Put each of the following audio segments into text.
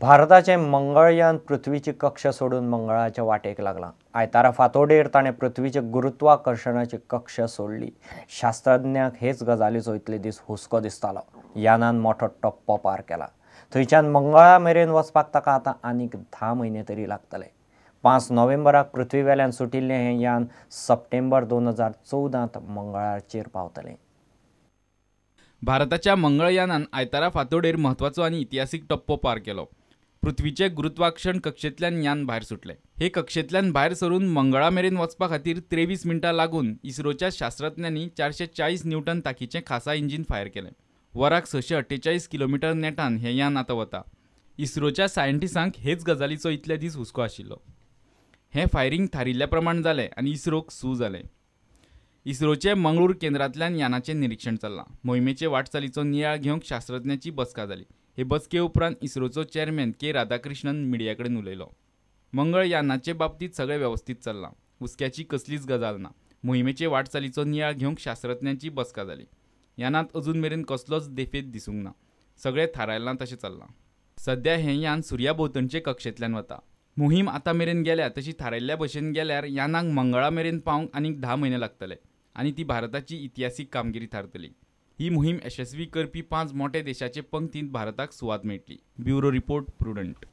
भारताचें मंगळयान पृथ्वीची कक्षा सोडून मंगळाच्या वाटेक लागलां. आयतारा फांतोडेर ताणें पृथ्वीचे गुरुत्वाकर्शणाची कक्षा सोडली. शास्त्रज्ञांक हेच गजालीचो इतले दीस हुस्को दिसतालो. यानान मोठो टप्पो पार केला. थंयच्यान मंगळा मेरेन वचपाक ताका आतां आनीक 10 म्हयने तरी लागतले. 5 नोव्हेंबराक पृथ्वीवेल्यान सुटिल्लें हें यान सप्टेंबर 2014 मंगळाचेर पावतलें. भारताच्या मंगळयानान आयतारा फांतोडेर म्हत्वाचो आनी इतिहासीक टप्पो पार केलो. पृथ्वीचे गुरुत्वाकर्शण कक्षेंतल्यान यान भायर सुटलें. हे कक्षेंतल्यान भायर सरून मंगळा मेरेन वचपा खातीर 23 मिनटां लागून इस्रोच्या शास्त्रज्ञांनी 440 न्यूटन ताकीचें खासा इंजीन फायर केलें. वराक 648 किलोमिटर नेटान हें यान आतां वता. इस्रोच्या सायंटिस्टांक हेच गजालीचो इतले दीस हुस्को आशिल्लो. हें फायरींग थारिल्ल्या प्रमाण जालें आनी इस्रोक सू जालें. इस्रोचे मंगळूर केंद्रांतल्यान यानाचें निरीक्षण चल्लां. मोहिमेचे वाटचालीचो नियाळ घेवंक शास्त्रज्ञांची बसका जाली. हे बसके उपरांत इस्रोचो चेअरमॅन के राधाकृष्णन मिडिया कडेन उलयलो. मंगळ यानाचे बाबतींत सगळें वेवस्थीत चल्लां. हुस्क्याची कसलीच गजाल ना. मोहिमेचे वाटचालीचो नियाळ घेवंक शास्त्रज्ञांची बसका जाली. यानांत अजून मेरेन कसलोच देफेत दिसूंक ना. सगळें थारायलां तशें चल्लां. सद्या हें यान सुर्या भोंवतणचे कक्षेंतल्यान वता. मोहीम आतां मेरेन गेल्या तशी थारायल्ल्या भशेन गेल्यार यानाक मंगळा मेरेन पावंक आनीक 10 म्हयने लागतले आनी ती भारताची इतिहासीक कामगिरी थारतली. ही मोहीम यशस्वी करपी 5 मोठे देशाचे पंक्तींत भारताक सुवात मेळटली. Bureau report, Prudent.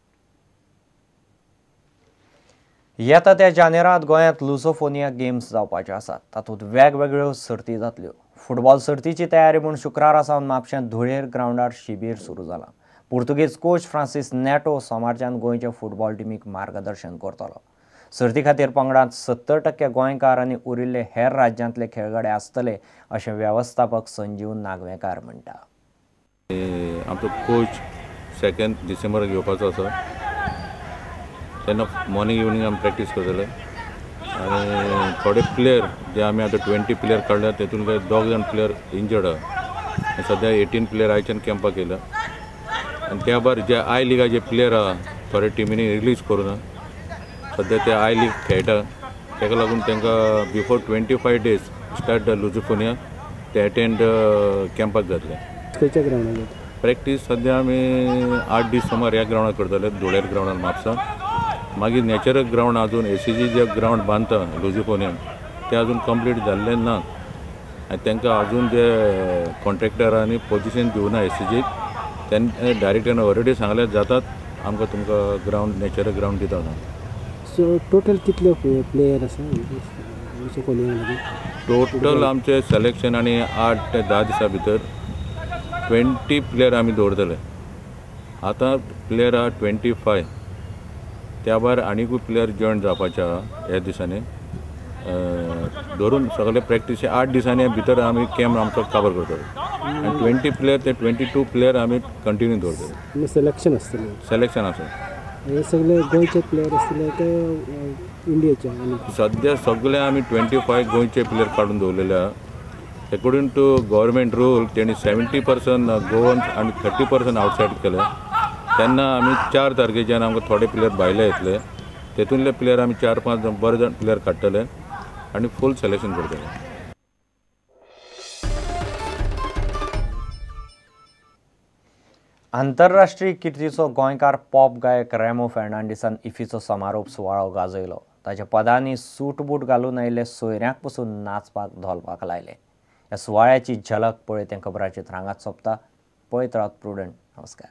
येता त्या जानेरांत गोंयांत लुसोफोनिया गेम्स जावपाचे आसात. तातूंत वेगवेगळ्यो सर्ती जातल्यो. फुटबॉल सर्तीची तयारी म्हूण शुक्रारा सावन म्हापश्यांत धुळेर ग्रावंडार शिबीर सुरू जालां. पुर्तुगेज कोच फ्रांसीस नेटो सोमारच्यान गोंयच्या फुटबॉल टिमीक मार्गदर्शन करतलो. सर्ती खातीर पंगडांत 70% गोंयकार आनी उरिल्ले हेर राज्यांतले खेळगडे आसतले अशें वेवस्थापक संजीव नागवेंकार म्हणटा. आमचो कोच 2 डिसेंबराक येवपाचो आसा. तेन्ना मॉर्निंग इवनींग आमी प्रॅक्टीस करतले आनी थोडे प्लेयर जे आमी आतां 20 प्लेयर काडल्या तेतून 2 जाण प्लेयर इंजर्ड आहा. सद्या 18 प्लेयर आयच्यान कॅम्पाक येयला आनी त्या भायर जे I लिगाचे प्लेयर आहा थोडे टिमींनी रिलीज करूं ना. सद्या ते I league खेळटा ताका लागून तांकां before 25 days start the Lusofonia ते एटेंड कॅम्पाक जातले. खंयच्या ग्रावंडार प्रॅक्टीस सद्या आमी 8 दीस सुमार ह्या ग्रावंडार करतले, धुळेर ग्रावंडार म्हापसा. मागीर नॅचरल ग्रावंड अजून एसीजी जे ग्रावंड बांदता लुझोफोनियान ते अजून कंप्लीट जाल्ले ना आनी तांकां अजून जे कॉन्ट्रॅक्टरांनी पोजिशन दिवना एसीजीक. तेन्ना डायरेक्टरान ऑलरेडी सांगल्यार जातात आमकां तुमकां ग्रावंड नॅचरल ग्रावंड दिता म्हणून. सो टोटल कितले प्लेयर आसा लुसोफोनिया? टोटल आमचे सिलेक्शन आनी 8 ते 10 दिसां भितर 20 प्लेयर आमी दवरतले. आतां प्लेयर आहा 25. त्या भायर आनीकूय प्लेयर जॉयन जावपाचे आहा ह्या दिसांनी. धरून सगळे प्रॅक्टीस 8 दिसांनी भितर आमी कॅम्प आमचो काबर करतले आनी 20 प्लेयर ते 22 प्लेयर आमी कंटिन्यू दवरतले. सिलेक्शन आसतलें? सिलेक्शन आसा. हे सगळे गोंयचे प्लेयर आसतले काय इंडियेचे? सद्या सगळे आमी 25 गोंयचे प्लेयर काडून दवरलेले आहा. एकोर्डिंग टू गव्हर्मेंट रूल तेणी 70% गोवन्स आनी 30% आवटसायड केले. तेन्ना आमी 4 तारखेच्यान आमकां थोडे प्लेयर भायले येतले. तेतूंतले प्लेयर आमी 4-5 बरे जाण प्लेयर काडटले आनी फूल सिलेक्शन करतले. आंतरराष्ट्रीय किर्तीचो गोंयकार पॉप गायक रेमो फेर्नांडीसान इफीचो समारोप सुवाळो गाजयलो. ताच्या पदांनी सूट बूट घालून आयिल्ले सोयऱ्यांक पसून नाचपाक धोलपाक लायले. ह्या सुवाळ्याची झलक पळयत तें खबराचेर हांगाच सोंपता. पळयत रावत प्रुडंट. नमस्कार.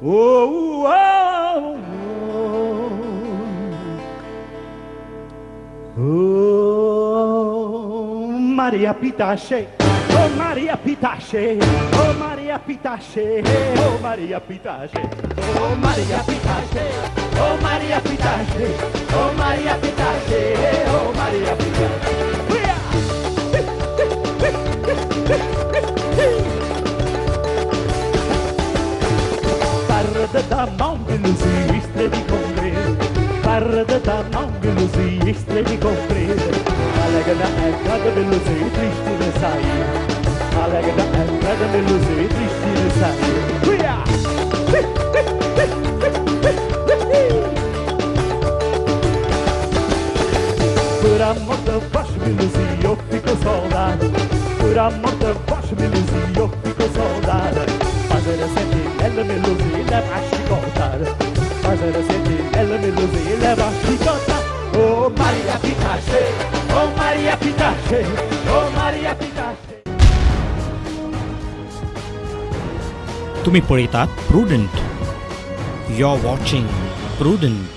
Oh, oh, oh, oh, Maria Pitache, oh Maria Pitache, oh Maria Pitache, oh Maria Pitache, oh Maria Pitache, oh Maria Pitache, oh Maria Pitache, oh Maria Pitache. Da mangelusi di compresa, parda da mangelusi di compresa, alegna e cada velusi triste sai. Alegre entrada me luzi triste sai. Por amor da voz me luzi eu fico soldado. Por amor da voz me luzi eu fico soldado. Fazer a sentinela me luzi leva a chicotada. Fazer a sentinela me luzi leva a chicotada. Oh Maria Pitache, oh Maria Pitache, oh Maria Pitache. तुम्ही पळयतात Prudent. You are watching Prudent.